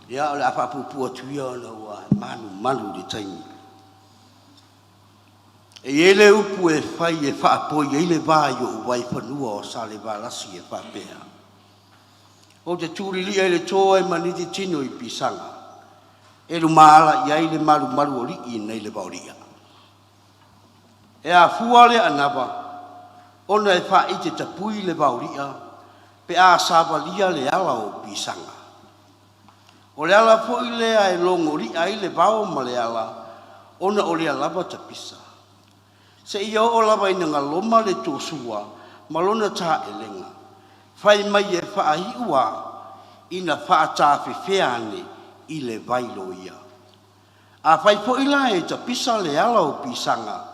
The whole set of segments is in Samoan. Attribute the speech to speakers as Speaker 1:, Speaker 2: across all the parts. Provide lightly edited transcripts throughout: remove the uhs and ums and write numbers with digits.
Speaker 1: Ia, o le a faapuupuu atu ia ona ua manumanu i le taimi. E i ai le upu e fai e faapoi ai le va i ou vaifanua o Salevalasi e faapea, Ou te tu lilia i le to ae maniti tino i pisaga, e lumaala i ai le malumalu o alii nai le vaolia. E afua le anava ona e faaite tapui le vaolia pe a savalia le ala o pisaga. O le ala foi lea e logolia ai le vao ma le ala ona o lea lava tapisa. Seia oo lava ina galoma le tosua ma lona taelega, fai mai e faaiu a ina faatafefea ane i le vai loia. Afai foi la e tapisa le ala o pisaga,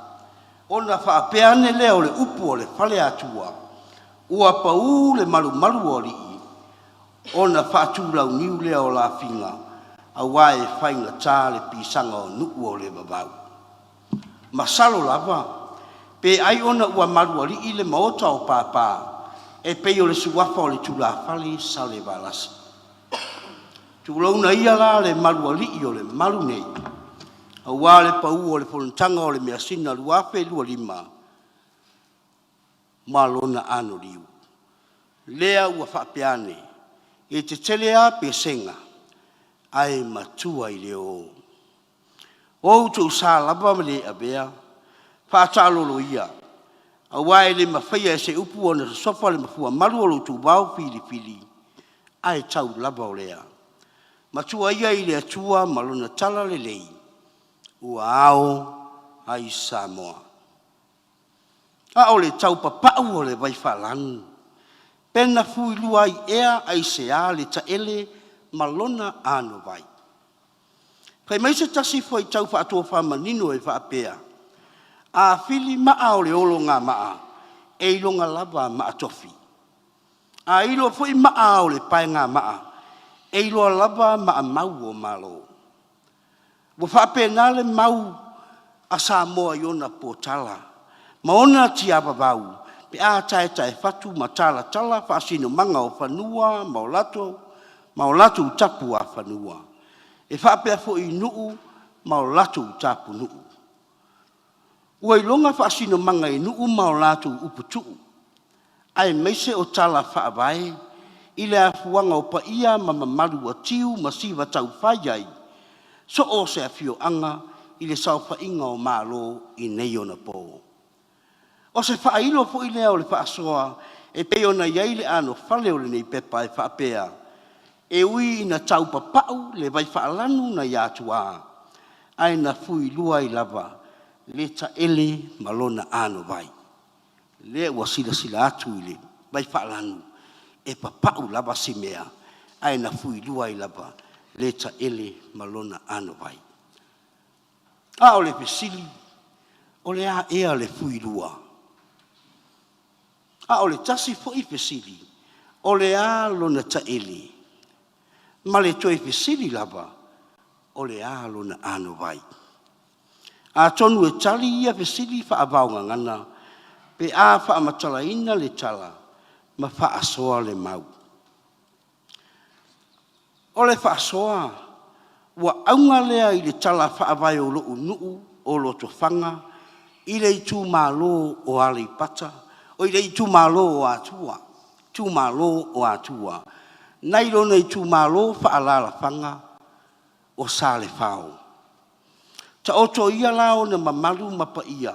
Speaker 1: ona faapea ane lea o le upu a le faleatua, ua pau le malumalu o alii, ona faatulauniu lea o lafiga, aua e faigata le pisaga o nuu o le vavau. Masalo lava, pe ai ona ua malualii le maota o papa e pei o le suafa o le tulafale Salevalasi. Tulouna ia la le malualii o le malu nei, aua le pau o le fonotaga o le measina 2025 ma lona anoliu. Lea ua faapea ane, e tetele lava pesega ae matua i le o. O outou sa lava ma le avea, faataalolo ia, aua e le mafaia e se upu ona sosofa le mafuamalu o lo outou vao filifili, ae tau lava o lea. Matua ia i le Atua ma Lona talalelei ua ao ai Samoa. A o le tau papau o le vai faalanu, pe na fuilua ai ea aisea le taele ma lona anovai? Fai mai se tasi fuaitau faatofamanino e faapea, a fili maa o le ologamaa, e iloga lava maa tofi. A ilo foi maa o le paegamaa, e iloa lava maamau o Malo. Ua faapena le mau a Samoa i ona potala ma ona tiavavau pe a taetaefatu ma talatala faasinomaga o fanua ma o latou tapuafanua. E faapea foi i nuu ma o latou tapunuu. Ua iloga faasinomaga i nuu ma o latou uputuu, aemaise o tala faavae i le afuaga o paia ma mamalu ua tiu ma siva taufai ai so o se afioaga i le saofaiga o Malo i nei ona po. O se faailo foi lea o le faasoa e pei ona i ai le anofale o lenei pepa e faapea, e ui ina tau papau le vai faalanu nai Atuā, ae na fuilua ai lava le taele ma lona anovai. Lea ua silasila atu i le vai faalanu, e papau lava si mea, ae na fuilua ai lava le taele ma lona anovai. A o le fesili, o le a ea le fuilua? A o le tasi foi fesili, o le a lona taele? Ma le toe fesili lava, o le a lona anovai? Atonu e tali ia fesili faavaogagana pe a faamatalaina le tala ma faasoa le mau. O le faasoa, ua auga lea i le tala faavae o lou nuu o Lotofaga i le itumalo o Aleipata, oi le itumalo o Atua, itumalo o Atua, nai lona itumalo faaalaalafaga o Salefao. Taoto ia la ona mamalu ma paia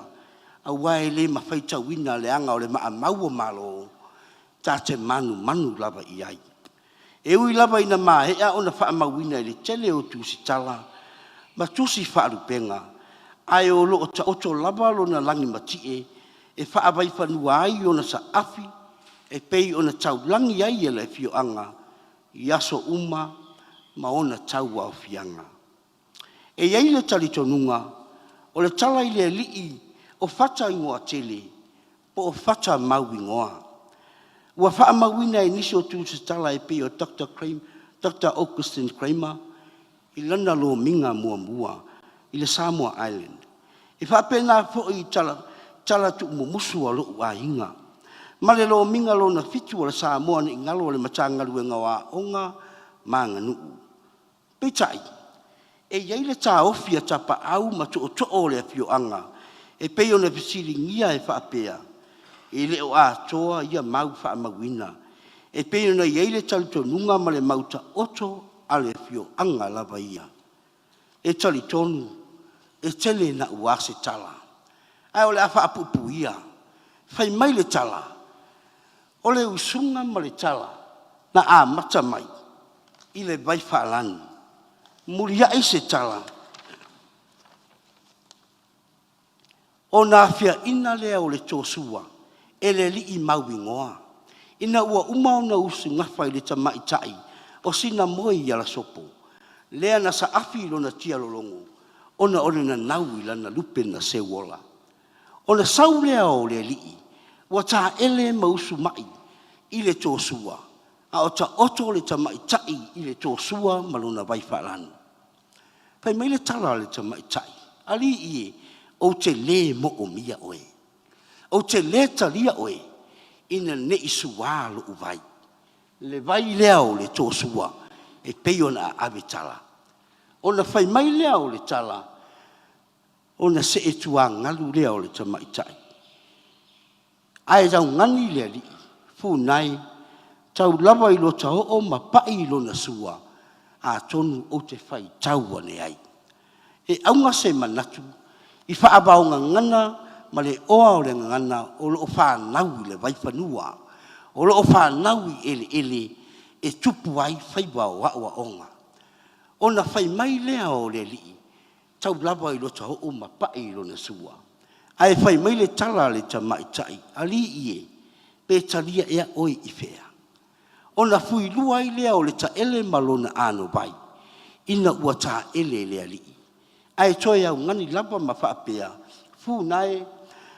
Speaker 1: aua e le ma faitauina leaga o le maamau o Malo ta te manumanu lava i ai. E ui lava ina maea ona faamauina i le tele o tusitala ma tusi faalupega, ae o lo o taoto lava lona lagi matie e faavaifanua ai ona saafi e pei ona taulagi ai e le afioaga i aso uma ma ona tauaofiaga. E i ai le talitonuga, o le tala i le alii o Fata Igoatele po o Fata Mauigoa, ua faamauina i nisi o tusitala e pei o Doctor Augustine Kramer i lana lomiga muamua i le Samoa Island. E faapena foi i tala tuumumusu a lou aiga ma le lomiga lona fitu o le Samoa Ne i Galo a le Matagaluega o Aoga ma Aganuu. Peitai, e i ai le taofi a tapaau ma tootoo o le afioaga e pei ona fesiligia e faapea, e le o atoa ia mau faamauina e pei ona i ai le talitonuga ma le mau taoto a le afioaga lava ia. E talitonu e tele naua se tala, ae o le a faapuupuia. Fai mai le tala, o le usuga ma le tala na amata mai i le vaifaalanu. Muliai se tala, ona afiaina lea o le Tosua e le alii mauigoa ina ua uma ona usugafa i le tamaitai o Sinamoialasopo, lea na saafi i lona tialologo ona o le nanau i lana lupe na seuola. Ona sau lea o le alii ua taele ma usumai i le Tosua, a o taoto le tamaitai i le Tosua ma lona vaifaalanu. Fai mai le tala a le tamaitai, Alii e, ou te le moomia oe, ou te le talia oe, ina ne i sua lou vai, le vai lea o le Tosua e pei ona aave tala. Ona fai mai lea o le tala, ona see tuagalu lea o le tamaitai, ae augani le alii, Fepunae, tau lava i lo ta oo ma pai i lona sua, atonu ou te faitau ane ai. E auga se manatu i faavaogagana ma le oa o le gagana o lo o fanau i le vaifanua, o lo o fanau i eleele e tupu ai faiva o aoaoga. Ona fai mai lea o le alii, tau lava i lo ta oo ma pai i lona sua. Ae fai mai le tala a le tamaitai, Alii e, pe talia ea oe i fea? Ona fuilua ai lea o le taele ma lona anovai ina ua taele le alii. Ae toe augani lava ma faapea, Fepunae, e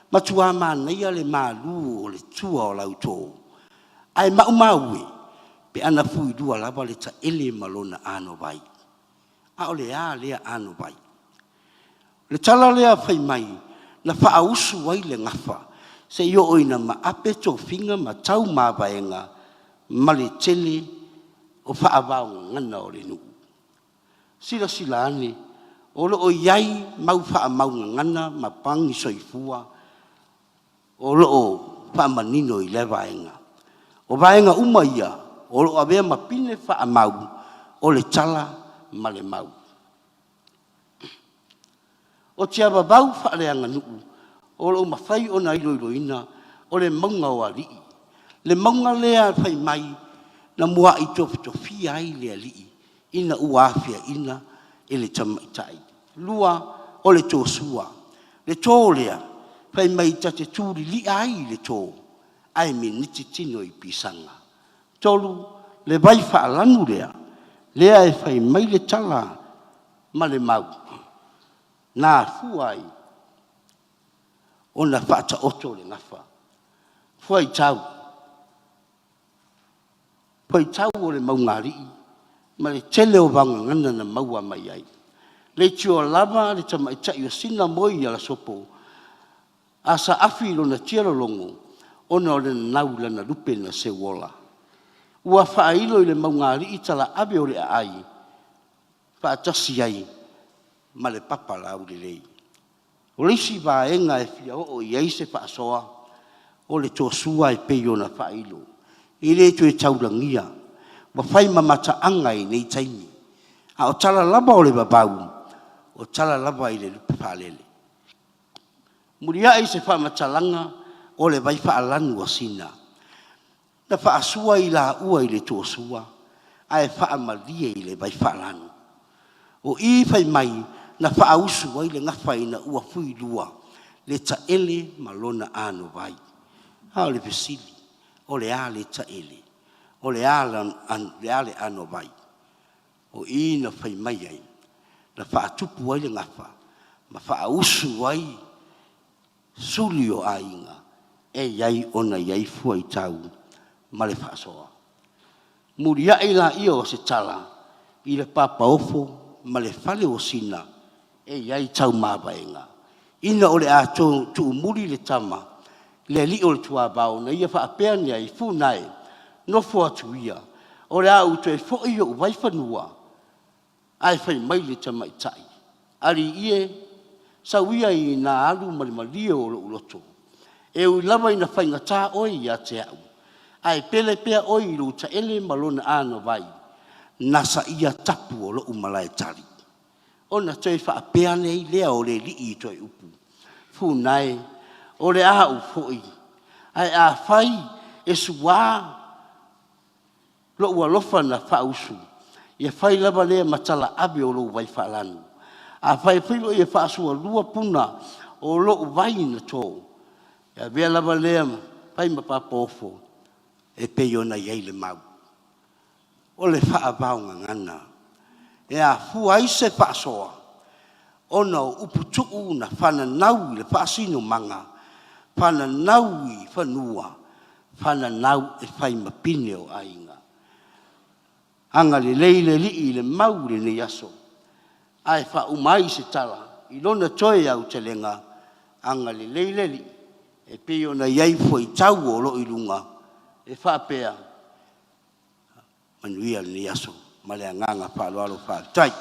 Speaker 1: matua manaia le malu o le tua o lau to, ae maumau e pe ana fuilua lava le taele ma lona anovai. A o le a lea anovai? O le tala lea fai mai na faausu ai le gafa seia oo ina maape tofiga ma taumavaega ma le tele o faavaogagana o le nuu. Silasila ane, o lo o i ai mau faamaugagana ma pagisoifua o lo o faamanino i lea vaega. O vaega uma ia o lo o avea ma pine faamau o le tala ma le mau. O tiavavau faaleaganuu o lo o mafai ona iloiloina o le mauga o alii. Le mauga lea fai mai na muai tofitofia ai le alii ina ua afiaina e le tamaitai. Lua, o le tosua. Le to lea, fai mai ta te tulilia ai le to ae miniti tino i pisaga. Tolu, le vai faalanu lea, lea e fai mai le tala ma le mau, na afua ai ona faataoto le gafa. Fuaitau, fuaitau o le maugalii ma le tele o vaogagana na maua mai ai. Leitioa lava le tamaitai o Sinamoialasopo a saafi i lona tialologo ona o le nanau i lana lupe na seuola. Ua faailo i le maugalii talaave o le aai faatasi ai ma le papalaulelei. O le isi vaega e fia oo i ai se faasoa, o le Tosua e pei ona faailo, e le toe taulagia, ua fai ma mataaga i nei taimi, a o tala lava o le vavau, o tala lava i le lupe faalele. Muliai se faamatalaga o le vai faalanu a Sina, na faasua i laua i le Tosua ae faamalie i le vai faalanu. O i fai mai na faausu ai le gafa ina ua fuilua le taele ma lona anovai. A o le fesili, o le a le taele? O le a le anovai? O i na fai mai ai na faatupu ai le gafa ma faausu ai suli o aiga e i ai ona i ai fuaitau ma le faasoa. Muliai lea o se tala i le papaofo ma le fale o Sina e i ai taumavaega, ina o le a tuumuli le tama, le alii o le tuavao, na ia faapea ane ai, Fepunae, nofo atu ia, o le a ou toe foi i ou vaifanua. Ae fai mai le tamaitai, “Alii e, sau ia ina alu ma le malie o lou loto, e ui lava ina faigata oe ia te au, ae pele pea oe i lou taele ma lona anovai, na saia tapu o lou malaetali.” Ona toe faapea ane ai lea o le alii i toe upu, “Funa e, o le a ou foi, ae afai e sua lou alofa na faausu, ia fai lava lea ma talaave o lou vaifaalanu. Afai foi ua e faasualua puna o lou vai na to, ia avea lava lea ma fai ma papaofo e pei ona i ai le mau.” O le faavaogagana, e afua ai se faasoa, ona o upu tuu na fananau i le faasinomaga, fananau i fanua, fananau e fai ma pine o aiga. Agalelei le Alii i le mau i lenei aso, ae faauma ai se tala i Lona toe aotelega, agalelei le Alii e pei ona i ai fuaitau o lo o i luga e faapea, manuia lenei aso. Ma le agaga faaaloalo. Faafetai.